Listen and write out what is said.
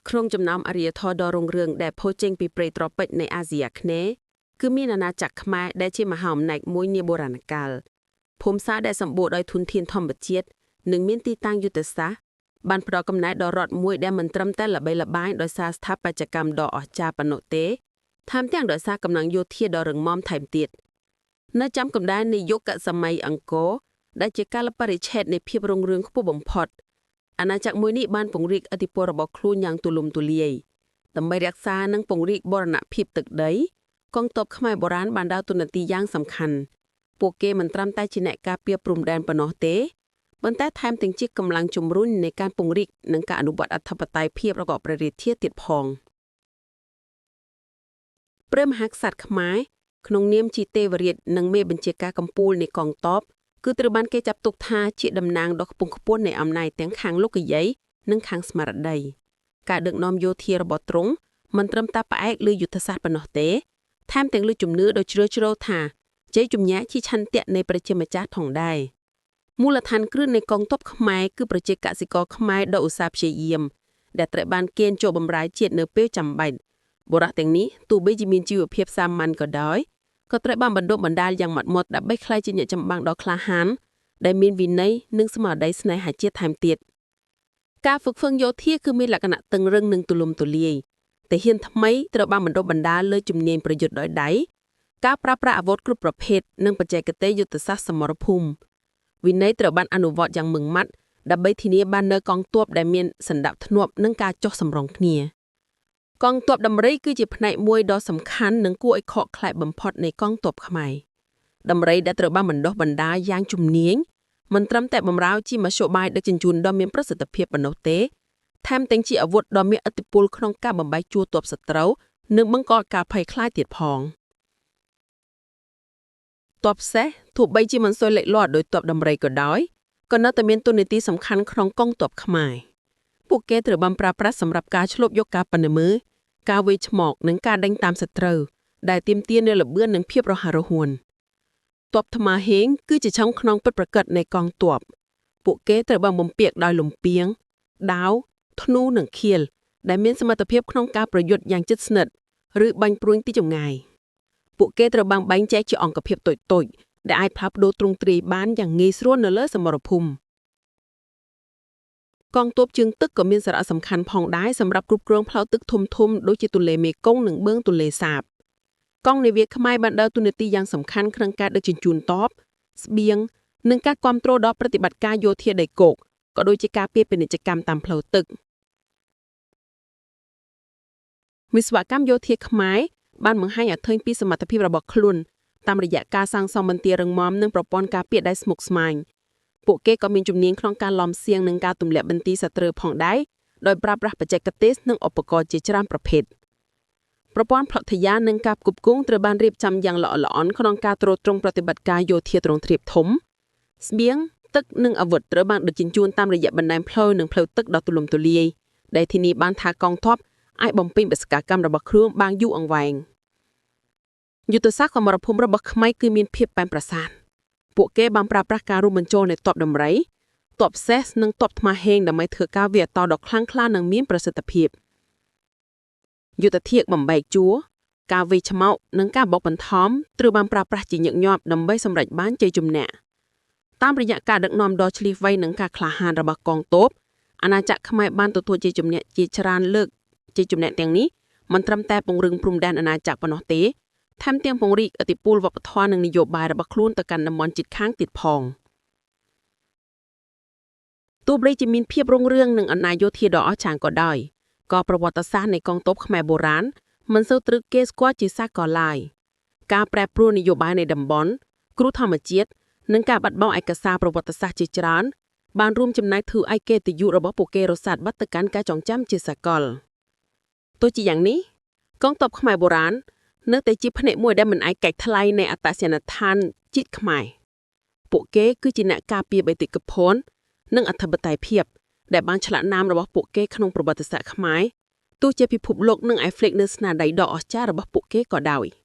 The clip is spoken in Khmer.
ក្នុងចំណោមអរិយធម៌ដ៏រុងរឿងដែលផុសចេញពីព្រៃត្រពេចនៃអាស៊ីអាគ្នេយ៍គឺមានអាណាចក្រខ្មែរដែលជាមហាអំណាចមួយនាបុរាណកាលភូមិសាស្ត្រដែលសម្បូរដោយធនធានធម្មជាតិនិងមានទីតាំងយុទ្ធសាស្ត្របានផ្ដល់កំណែដល់រដ្ឋមួយដែលមិនត្រឹមតែល្បីល្បាញដោយសារស្ថាបត្យកម្មដ៏អស្ចារ្យប៉ុណ្ណោះទេថែមទាំងដោយសារកម្លាំងយោធាដ៏រឹងមាំថែមទៀតនៅចំកណ្ដាលនៃយុគសម័យអង្គរដែលជាកាលបរិច្ឆេទនៃភាពរុងរឿងខ្ពស់បំផុត អាណាចក្រមួយនេះបានពង្រីកឥទ្ធិពលរបស់ខ្លួនយ៉ាងទូលំទូលាយដើម្បីរក្សានិងពង្រីកបូរណភាពទឹកដីកងទ័ពខ្មែរបុរាណបានដើរតួនាទីយ៉ាងសំខាន់ពួកគេមិនត្រឹមតែជាអ្នកការពារព្រំដែនប៉ុណ្ណោះទេប៉ុន្តែថែមទាំងជាកម្លាំងជំរុញនៃការពង្រីកនិងការអនុវត្តអធិបតេយ្យភាពរបស់ព្រះរាជាទៀតផងព្រះមហាក្សត្រខ្មែរក្នុងនាមជាទេវរាជនិងមេបញ្ជាការកំពូលនៃកងទ័ព គឺត្រូវបានគេចាត់ទុកថាជាតំណាងដ៏ខ្ពង់ខ្ពស់នៃអំណាចទាំងខាងលោកយ័យនិងខាងស្មារតីការដឹកនាំយោធារបស់ទ្រង់មិនត្រឹមតែផ្អែកលើយុទ្ធសាស្ត្រប៉ុណ្ណោះទេថែមទាំងលើជំនឿដ៏ជ្រាលជ្រៅថាជ័យជំនះជាឆន្ទៈនៃប្រជាម្ចាស់ផងដែរមូលដ្ឋានគ្រឹះនៃកងទ័ពខ្មែរគឺប្រជាកសិករខ្មែរដ៏ឧស្សាហ៍ព្យាយាមដែលត្រូវបានគេចូលបម្រើជាតិនៅពេលចាំបាច់បុរសទាំងនេះទោះបីជាមានជីវភាពសាមញ្ញក៏ដោយក៏ត្រូវបានបណ្ដុះបណ្ដាលយ៉ាងម៉ត់ចត់ដើម្បីក្លាយជាអ្នកចម្បាំងដ៏ក្លាហាន ដែលមានវិន័យនិងស្មារតីស្នេហាជាតិថែមទៀតការហ្វឹកហ្វឺនយោធាគឺមានលក្ខណៈតឹងរឹងនិងទូលំទូលាយតែហ៊ានថ្មីត្រូវបានបណ្ដុះបណ្ដាលលើជំនាញប្រយុទ្ធដោយដៃការប្រើប្រាស់អាវុធគ្រប់ប្រភេទនិងបច្ចេកទេសយុទ្ធសាស្ត្រសមរភូមិវិន័យត្រូវបានអនុវត្តយ៉ាងម៉ឺងម៉ាត់ដើម្បីធានាបាននូវកងទ័ពដែលមានសណ្ដាប់ធ្នាប់និងការចុះសម្រុងគ្នាកងទ័ពដំរីគឺជាផ្នែកមួយដ៏សំខាន់និងគួរឲ្យខកខ្លាចបំផុតនៃកងទ័ពខ្មែរដំរីដែលត្រូវបានបណ្ដុះបណ្ដាលយ៉ាងជំនាញ មិនត្រឹមតែបម្រើជាមធ្យោបាយដឹកជញ្ជូនដ៏មានប្រសិទ្ធភាពប៉ុណ្ណោះទេថែមទាំងជាអាវុធដ៏មានឥទ្ធិពលក្នុងការបំបែកជួរទ័ពសត្រូវនិងបង្កការភ័យខ្លាចទៀតផងទ័ពសេះទោះបីជាមិនសូវលេចលាស់ដោយទ័ពដំរីក៏ដោយក៏នៅតែមានតួនាទីសំខាន់ក្នុងកងទ័ពខ្មែរពួកគេត្រូវបានប្រើប្រាស់សម្រាប់ការឈ្លបយកការប៉និមើការវាយឆ្មក់និងការដេញតាមសត្រូវដែលទាមទារនូវល្បឿននិងភាពរហ័សរហួន ទ័ពថ្មហេងគឺជាឆុងខ្នងពិតប្រាកដនៃកងទ័ពពួកគេត្រូវបានបំពាក់ដោយលំពាងដាវធ្នូនិងខៀលដែលមានសមត្ថភាពក្នុងការប្រយុទ្ធយ៉ាងជិតស្និទ្ធឬបាញ់ព្រួញទីចម្ងាយពួកគេត្រូវបានបែងចែកជាអង្គភាពតូចៗដែលអាចផ្លាស់ប្ដូរទ្រង់ទ្រាយបានយ៉ាងងាយស្រួលនៅលើសមរភូមិកងទ័ពជើងទឹកក៏មានសារៈសំខាន់ផងដែរសម្រាប់គ្រប់គ្រងផ្លូវទឹកធំៗដូចជាទន្លេមេគង្គនិងបឹងទន្លេសាប កងនាវាខ្មែរបានដើរតួនាទីយ៉ាងសំខាន់ក្នុងការដឹកជញ្ជូនតបស្បៀងនិងការគ្រប់គ្រងដល់ប្រតិបត្តិការយោធាដីគោកក៏ដូចជាការពារពាណិជ្ជកម្មតាមផ្លូវទឹកវិស្វកម្មយោធាខ្មែរបានបង្ហាញឲ្យឃើញពីសមត្ថភាពរបស់ខ្លួនតាមរយៈការសាងសង់បន្ទាយរឹងមាំនិងប្រព័ន្ធការពារដែលស្មុគស្មាញពួកគេក៏មានជំនាញក្នុងការឡំសៀងនិងការទម្លាក់បន្ទាយសត្រូវផងដែរដោយប្រើប្រាស់បច្ចេកទេសនិងឧបករណ៍ជាច្រើនប្រភេទ ប្រព័ន្ធផ្លូវធាយានិងការផ្គប់ផ្គង់ត្រូវបានរៀបចំយ៉ាងល្អិតល្អន់ក្នុងការទ្រទ្រង់ប្រតិបត្តិការយោធាទ្រង់ទ្រាយធំស្បៀងទឹកនិងអាវុធត្រូវបានដឹកជញ្ជូនតាមរយៈបណ្ដាញផ្លូវនិងផ្លូវទឹកដ៏ទូលំទូលាយដែលធានាបានថាកងទ័ពអាចបំពេញបេសកកម្មរបស់ខ្លួនបានយូរអង្វែងយុទ្ធសាស្ត្រសមរភូមិរបស់ខ្មែរគឺមានភាពប៉ែនប្រសើរពួកគេបានប្រើប្រាស់ការរួមបញ្ចូលនៃទ័ពដំរីទ័ពសេះនិងទ័ពថ្មហេងដើម្បីធ្វើការវាយតដ៏ខ្លាំងក្លានិងមានប្រសិទ្ធភាព យុទ្ធធាកបំបែកជួរការវាយឆ្មោកនិងការបោកបន្ថំត្រូវបានប្រើប្រាស់ជាញឹកញាប់ដើម្បីសម្រេចបានជ័យជំនះតាមរយៈការដឹកនាំដ៏ឈ្លាសវៃនិងការក្លាហានរបស់កងទ័ពអាណាចក្រខ្មែរបានទទួលជ័យជំនះជាច្រើនលើកជ័យជំនះទាំងនេះមិនត្រឹមតែពង្រឹងព្រំដែនអាណាចក្រប៉ុណ្ណោះទេថែមទាំងពង្រីកឥទ្ធិពលវប្បធម៌និងនយោបាយរបស់ខ្លួនទៅកាន់តំបន់ជិតខាងទៀតផងទោះបីជាមានភាពរុងរឿងនិងអំណាចយោធាដ៏អស្ចារ្យក៏ដោយ ក៏ប្រវត្តិសាស្ត្រនៃកងទ័ពខ្មែរបុរាណមិនសូវត្រូវគេស្គាល់ជាសាកលឡើយការប្រែប្រួលនយោបាយនៃតំបន់គ្រោះធម្មជាតិនិងការបាត់បង់ឯកសារប្រវត្តិសាស្ត្រជាច្រើនបានរួមចំណែកធ្វើឲ្យកិត្តិយសរបស់ពួកគេរសាត់បាត់ទៅកាន់ការចងចាំជាសកលទោះជាយ៉ាងនេះកងទ័ពខ្មែរបុរាណនៅតែជាផ្នែកមួយដែលមិនអាចកាច់ថ្លៃនៃអត្តសញ្ញាណដ្ឋានជាតិខ្មែរពួកគេគឺជាអ្នកការពារបេតិកភណ្ឌនិងអធិបតេយ្យភាព ដែលបានឆ្លាក់នាមរបស់ពួកគេក្នុងប្រវត្តិសាស្ត្រខ្មែរទោះជាពិភពលោកនឹងឯហ្វ្លិកនៅស្នាដៃដ៏អស្ចារ្យរបស់ពួកគេក៏ដោយ។